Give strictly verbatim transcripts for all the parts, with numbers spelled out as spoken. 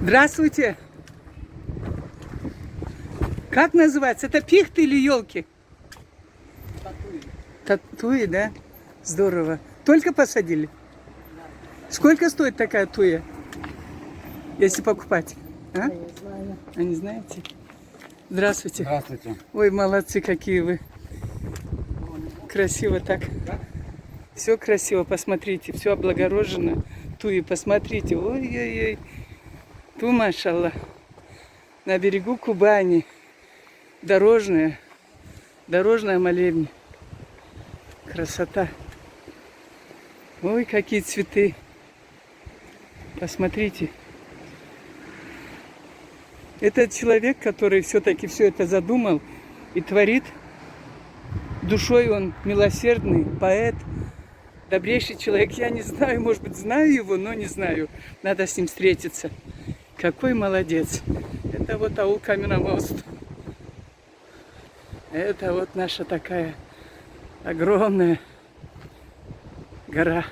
Здравствуйте. Как называется? Это пихты или елки? Татуи, да? Здорово. Только посадили? Сколько стоит такая туя, если покупать? А? А я знаю. А не знаете? Здравствуйте. Здравствуйте. Ой, молодцы, какие вы. Красиво так. Все красиво, посмотрите, все облагорожено. Туи, посмотрите. Ой-ой-ой. Ту, машалла. На берегу Кубани. Дорожная. Дорожная молельня. Красота. Ой, какие цветы. Посмотрите. Этот человек, который все-таки все это задумал и творит, душой он милосердный, поэт, добрейший человек. Я не знаю, может быть, знаю его, но не знаю. Надо с ним встретиться. Какой молодец. Это вот аул Каменномост. Это вот наша такая огромная гора.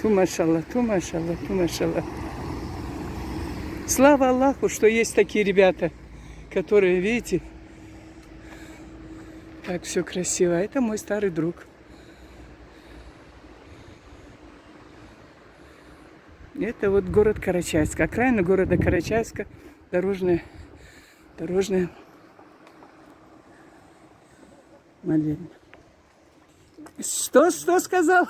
Ту машалла, ту машалла, ту машалла. Слава Аллаху, что есть такие ребята, которые, видите, как все красиво. Это мой старый друг. Это вот город Карачаевск, окраина города Карачаевска, дорожная, дорожная молельня. Что, что сказал?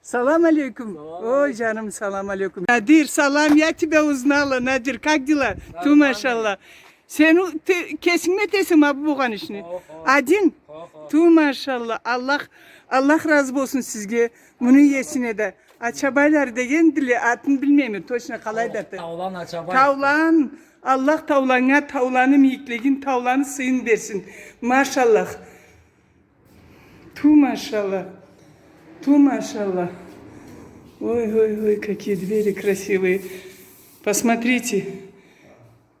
Салам алейкум. Салам алейкум. Ой, джаным, салам алейкум. Надир, салам, я тебя узнала. Надир, как дела? Ту, машалла. Сен у-, ты кесингми этесе ма бу болгъан ишни? Хо, хо. Один? Хо, хо. Ту, машалла. Аллах, Аллах разы болсун сизге. Муну иесине да. Ачабайлар дегендиле, атын билмейме, точно къалайды аты. Таулан Ачабай. Таулан, Аллах тауланнга тауланы мийиклигин, тауланы сыйын берсин. Машаллах. Ту, машалла. Ту, машалла. Ой, ой, ой, какие двери красивые. Посмотрите.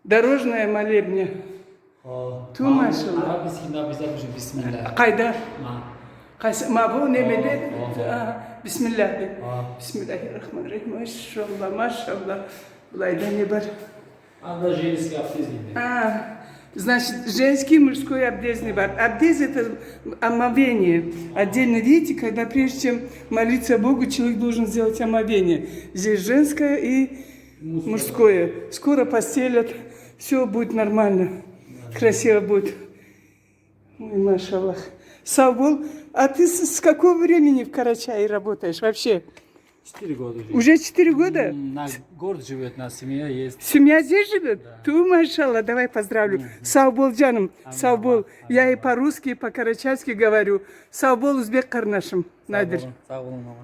Дорожная молельня. О, ту, машалла. Бисмилля, бисмилля. Къайда? Ма. Къайсы, ма бу немеде? О, о, о. А, бисмилля. О. Бисмилляхи рахмани рахим. Машалла, машалла. Былайда не бар? Анда женский обдезный. А, значит, женский и мужской обдезный бар. Обдез — это омовение. Отдельно, видите, когда прежде чем молиться Богу, человек должен сделать омовение. Здесь женское и мужское. Скоро постелят, все будет нормально. Красиво будет. Ой, машаллах. Сау бол. А ты с, с какого времени в Карачае работаешь вообще? Четыре года уже. Уже четыре года? М, наш город живёт, у нас семья есть. Семья здесь живёт? Да. Ту, машалла, давай поздравлю. Мгм. Сау бол, джаным, сау бол. Амин, амин. Я и по-русски, и по-карачайски говорю. Сау бол, узбек къарнашым, Надир. Сау болугъуз, сау болугъуз, мама.